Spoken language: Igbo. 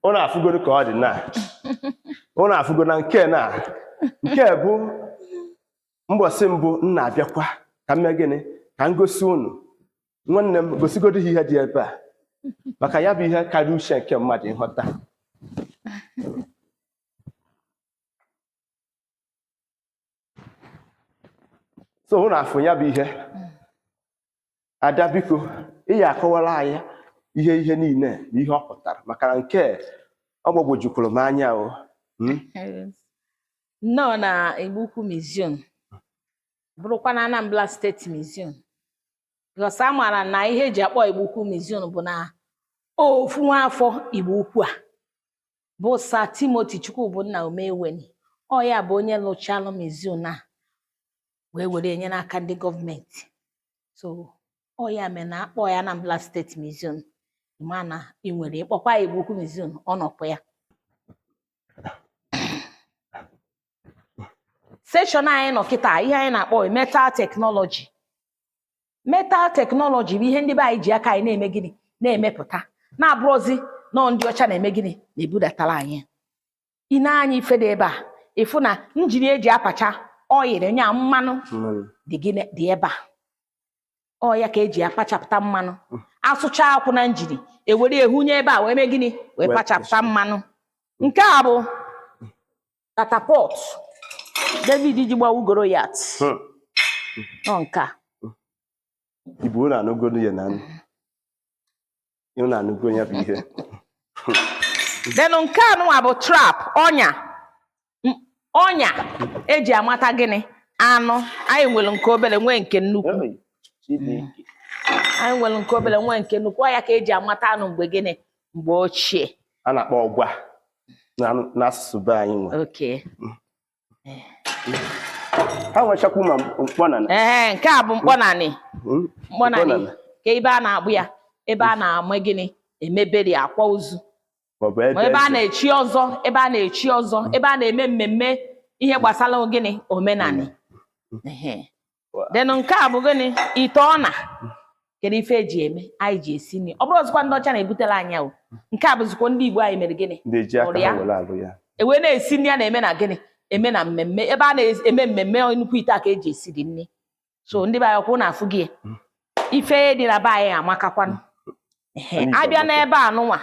Ụnụ afụgoro ka ọ dị na ụnụ afụgo na nke na nke bụ mbọsị mbụ m na-abịakwa ka m mee gịnị, ka m gosi ụnụ. Nwanne m, gosigodo ha ihe dị ebe a, maka ya bụ ihe karịa uche nke mmadụ ịghọta. So ụnụ afụ ya bụ ihe. Ada, biko, ị ya akọwara anyị ihe niile na ihe ọ pụtara, maka na nke ọ gbagwojukwuru m anya o. Nnọọ na Igbo Ukwu Museum, bụrụkwa na Anambra State Museum, because a maara na ihe eji akpọ Igbo Ukwu Museum bụ na ofu nwaafọ Igbo Ukwu a bụ Sir Timothy Chukwubunna Omeweni, ọ ya bụ onye lụchalụ museum a wee were enye n'aka ndị gọọmenti. So ọ ya mere na akpọ ya Anambra State Museum, ma na ị nwere ịkpọkwa Igbo Ukwu Museum, ọ nọkwa ya. Section anyị nọ kịta, ihe anyị na-akpọ metal technology. Metal technology bụ ihe ndị be anyị ji aka anyị na-eme gịnị, na-emepụta, na-abụrụzi nọọ ndị ọcha na-eme gịnị, na-ebudatara anyị. Ị na-anya ife dị ebe a, ịfụ na njiri eji apacha oil nya mmanụ dị gịnị dị ebe a. Ọ ya ka eji apachapụta mmanụ. Asụcha akwụ na njiri, ewere ehunye ebe a wee mee gịnị, wee pachapụta mmanụ. Nke a bụ catapult David ji gbawu Goliath. Ọ nke a. Igbo, unu anụgo ya na unu anụgo ya bụ ihe. Then nke a nụnwa bụ trap, ọnya, ọnya eji amata gịnị, anụ. Anyị nwere nke obere, nwee nke nnukwu. Anyị nwere nke obere, nwee nke nnukwu. Ọ ya ka eji amata anụ mgbe gịnị, mgbe ochie. A na-akpọ ọgwa n'asụsụ be anyị nwe. Ha nwechakwu ma mkpọnana. Ee, nke a bụ mkpọnanị. Mkpọnanị ka ebe a na-agbụ ya, ebe a na-ama gịnị, emeberi akwa ozu, ebe a na-echi ọzọ, ebe a na-echi ọzọ, ebe a na-eme mmemme ihe gbasara gịnị, omenanị. Then nke a bụ gịnị, ite ọna. Kedu ife eji eme? Anyị ji esi nri. Ọ bụrụ ọzọkwa ndị ọcha na-ebutere anyị o, nke a bụzikwa ndị Igbo anyị mere gịnị, ewee na-esi nri a na-eme na gịnị, eme na mmemme, ebe a na-eme mmemme nnukwu ite a ka eji esi dị nri. So ndị be anyị kwụ na-afụ gị ife dị na be anyị amakakwanụ. Abịa n'ebe a nụnwa.